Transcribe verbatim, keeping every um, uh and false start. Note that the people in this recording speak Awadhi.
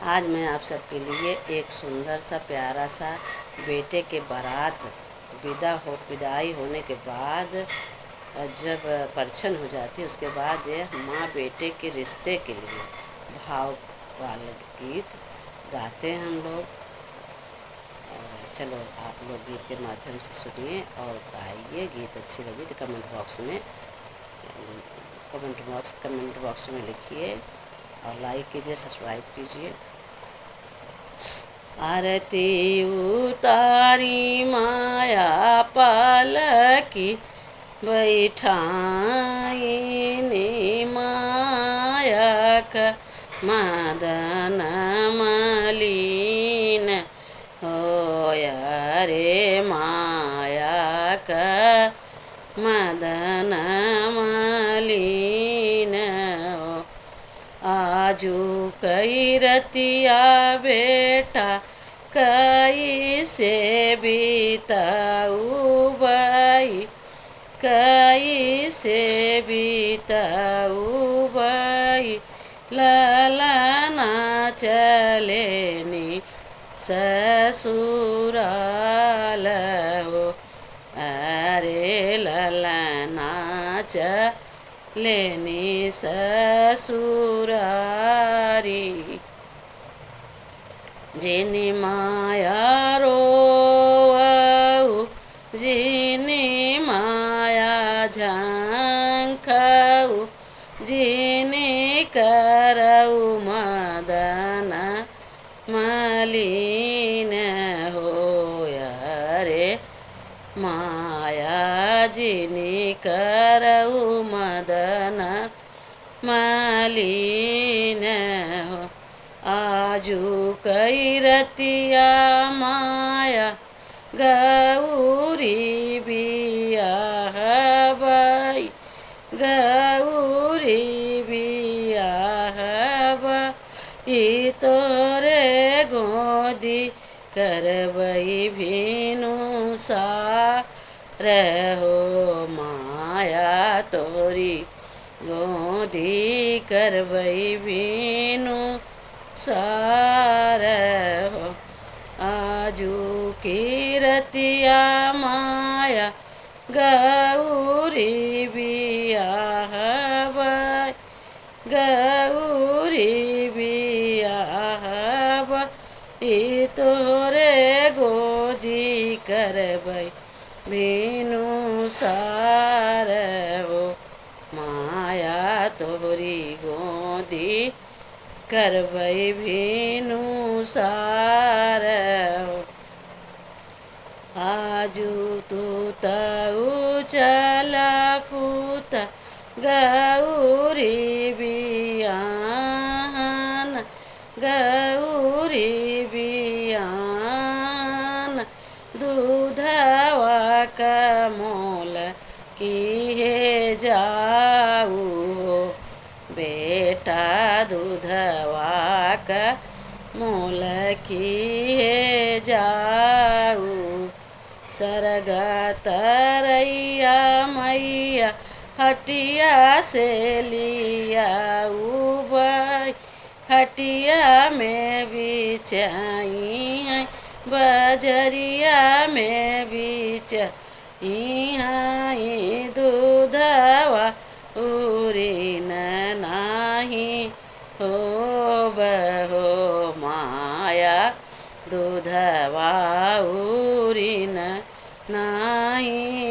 आज मैं आप सबके लिए एक सुंदर सा, प्यारा सा, बेटे के बारात विदा हो, विदाई होने के बाद जब परछन हो जाती, उसके बाद ये माँ बेटे के रिश्ते के लिए भाव वाले गीत गाते हैं हम लोग। और चलो, आप लोग गीत के माध्यम से सुनिए और गाइए। गीत अच्छी लगी तो comment box में, comment box, comment box में लिखिए और like कीजिए, subscribe कीजिए। आरती उतारी माया पालकी बैठाईने माया का मदन मलिन। हो रे माया का मदन मलिन हो। आजु कई रतिया बेटा कइसे बिताउबइ, कइसे बिताउबइ, ललना चलेनी ससुराल हो। अरे ललना चलेनी ससुरारी। जिनी माया रोवउ, जिनी माया झंखउ, जिनी करउ मदन मलिन हो। अरे माया जिनी करउ मदन मलिन हो। आजु कई रतिया माया गौरी बियाहबइ, गौरी बियाहबइ, तोरे गोदी करबइ भिनुसार हो। माया तोरी गोदी करबइ भिनुसार हो। आजु की रतिया माया गौरी बियाहबइ, गौरी बियाहबइ, तोरे गोदी करबइ भिनुसार हो। माया तोहरी गोदी करबइ भिनुसार हो। आजु तू तउ चला पूत गौरी बियान, गौरी बियान, दूधवा क मोल किहे जाउ हो। बेटा दूधवा क मोल किहे जाउ। सरग तरैया मइया हटिया से लियाउबइ, हटिया में बिचाइहइँ, बजरिया में बिचाइहइँ, दूधवा उरिन नाहीं होब हो। माया दूधवा उरिन नाहीं